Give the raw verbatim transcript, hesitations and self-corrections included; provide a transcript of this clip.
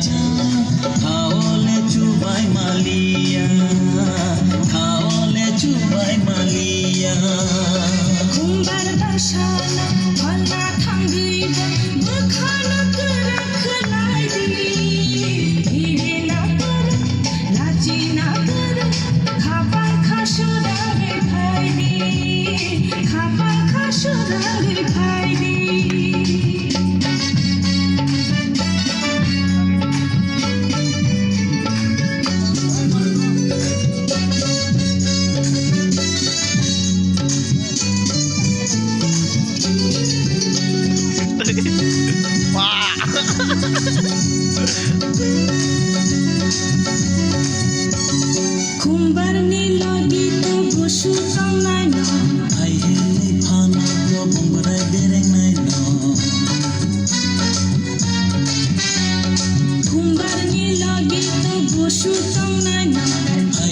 Thaole chubai maliya, thaole chubai maliya. Khumbar basana, phalna thangdi, bwkhano kwrak khlai di. Iri na kwrak, lachi na kwrak, khapang khasora bai phai di, khapang khasora bai phai di. Khumbar ni logi to busu tongnai no. Ai hwnwi phano bo bongrai bereng nai no. Khumbar